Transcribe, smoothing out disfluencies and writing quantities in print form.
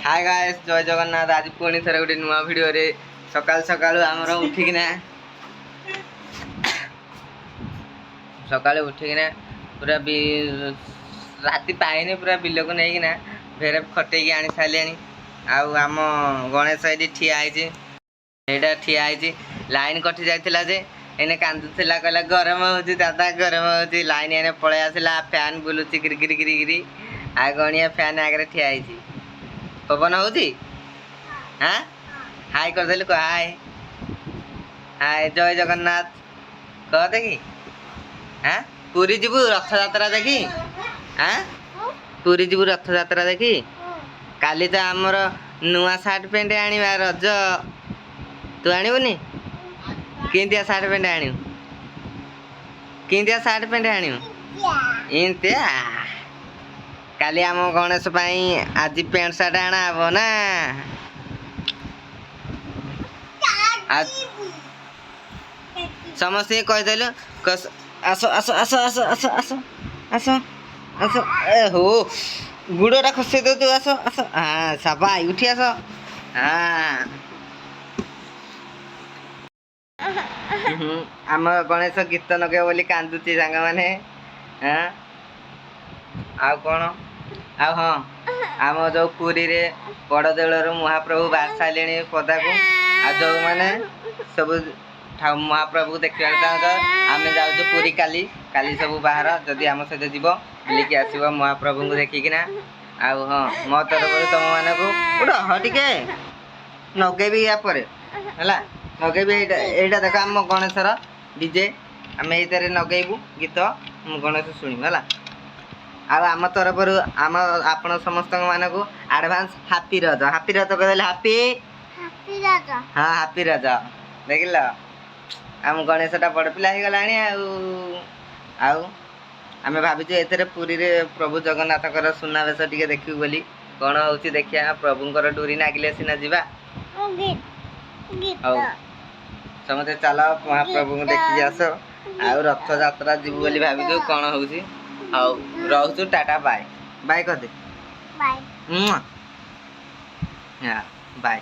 ହାଏ ଗାଏସ୍, ଜୟ ଜଗନ୍ନାଥ। ଆଜି ପୁଣି ଥରେ ଗୋଟେ ନୂଆ ଭିଡ଼ିଓରେ ସକାଳୁ ସକାଳୁ ଆମର ଉଠିକିନା, ସକାଳୁ ଉଠିକିନା ପୁରା ବି ରାତି ପାଇନି, ପୁରା ବିଲକୁ ନେଇକିନା ଭେରେ ଖଟେଇକି ଆଣି ସାରିଲେଣି। ଆଉ ଆମ ଗଣେଶ ଏଇଠି ଠିଆ ହେଇଛି, ଏଇଟା ଠିଆ ହେଇଛି। ଲାଇନ୍ କଟି ଯାଇଥିଲା ଯେ ଏଇନେ କାନ୍ଦୁଥିଲା, କହିଲା ଗରମ ହେଉଛି ଦାଦା, ଗରମ ହେଉଛି। ଲାଇନ୍ ଏଇନେ ପଳେଇ ଆସିଲା, ଫ୍ୟାନ୍ ବୁଲୁଛି ଗିରି ଗିରି ଗିରି ଗିରି। ଆଉ ଗଣିଆ ଫ୍ୟାନ୍ ଆଗରେ ଠିଆ ହେଇଛି। ପବନ ହେଉଛି। ହାଁ, ହାଇ କରିଦେଲୁ, କହ ହାଏ ହାଏ, ଜୟ ଜଗନ୍ନାଥ କହ ଦେଖି। ହାଁ, ପୁରୀ ଯିବୁ ରଥଯାତ୍ରା ଦେଖି? ଆଁ, ପୁରୀ ଯିବୁ ରଥଯାତ୍ରା ଦେଖି? କାଲି ତ ଆମର ନୂଆ ସାର୍ଟ ପ୍ୟାଣ୍ଟ ଆଣିବା ରଜ। ତୁ ଆଣିବୁନି? କେମିତିଆ ସାର୍ଟ ପ୍ୟାଣ୍ଟ ଆଣିବୁ? କେମିତିଆ ସାର୍ଟ ପ୍ୟାଣ୍ଟ ଆଣିବୁ? ଏମିତିଆ। କାଲି ଆମ ଗଣେଶ ପାଇଁ ଆଜି ପ୍ୟାଣ୍ଟ ସାର୍ଟ ଆଣା ହବ ନା? ଆଉ ସମସ୍ତଙ୍କୁ କହିଦେଲୁ। ଆସ ଆସ ଆସ ଆସ ଆସ ଆସ ଆସ ଆସ। ଏ ହୋ, ଗୁଡ଼ଟା ଖସେଇ ଦଉଛୁ। ଆସ ଆସ, ହଁ ସାବାଇ, ଉଠି ଆସ। ହଁ, ଆମ ଗଣେଶ ଗୀତ ନଗେଇବ ବୋଲି କାନ୍ଦୁଛି ସାଙ୍ଗମାନେ। ହଁ, ଆଉ କ'ଣ? ଆଉ ହଁ, ଆମ ଯୋଉ ପୁରୀରେ ବଡ଼ ଦେଉଳରୁ ମହାପ୍ରଭୁ ବାହାରି ସାରିଲେଣି ପଦାକୁ। ଆଉ ଯୋଉମାନେ ସବୁ ମହାପ୍ରଭୁକୁ ଦେଖିବାକୁ ଚାହୁଁଛ, ଆମେ ଯାଉଛୁ ପୁରୀ କାଲି। କାଲି ସବୁ ବାହାର, ଯଦି ଆମ ସହିତ ଯିବ, ବୁଲିକି ଆସିବ ମହାପ୍ରଭୁଙ୍କୁ ଦେଖିକିନା। ଆଉ ହଁ, ମୋ ତରଫରୁ ତମମାନଙ୍କୁ ରହ ଟିକେ, ନଗେଇବି ୟା ପରେ, ହେଲା, ନଗେଇବି। ଏଇଟା ଏଇଟା ଦେଖ, ଆମ ଗଣେଶର ଡିଜେ। ଆମେ ଏଇଥିରେ ନଗେଇବୁ ଗୀତ, ମୁଁ ଗଣେଶ ଶୁଣିବୁ, ହେଲା। ଆଉ ଆମ ତରଫରୁ ଆମ ଆପଣ ସମସ୍ତଙ୍କ ମାନଙ୍କୁ advance happy Raja. Happy Raja କହିଦେଲେ, ହାପି। ହଁ, ହାପି ରଜ। ଦେଖିଲ, ଆମ ଗଣେଶଟା ବଡ଼ ପିଲା ହେଇଗଲାଣି। ଆଉ ଆଉ ଆମେ ଭାବିଛୁ ଏଥିରେ ପୁରୀରେ ପ୍ରଭୁ ଜଗନ୍ନାଥଙ୍କର ସୁନାବେଶ ଟିକେ ଦେଖିବୁ ବୋଲି। କ'ଣ ହଉଛି ଦେଖିବା, ପ୍ରଭୁଙ୍କର ଡୋରି ନାଗିଲେ ସିନା ଯିବା। ହଉ ସମସ୍ତେ ଚାଲ, ମହାପ୍ରଭୁଙ୍କୁ ଦେଖିକି ଆସ। ଆଉ ରଥଯାତ୍ରା ଯିବୁ ବୋଲି ଭାବିଛୁ, କ'ଣ ହଉଛି। ହଉ, ରହୁଛୁ, ଟାଟା, ବାଏ ବାଏ କରିଦେ। ବାଏ।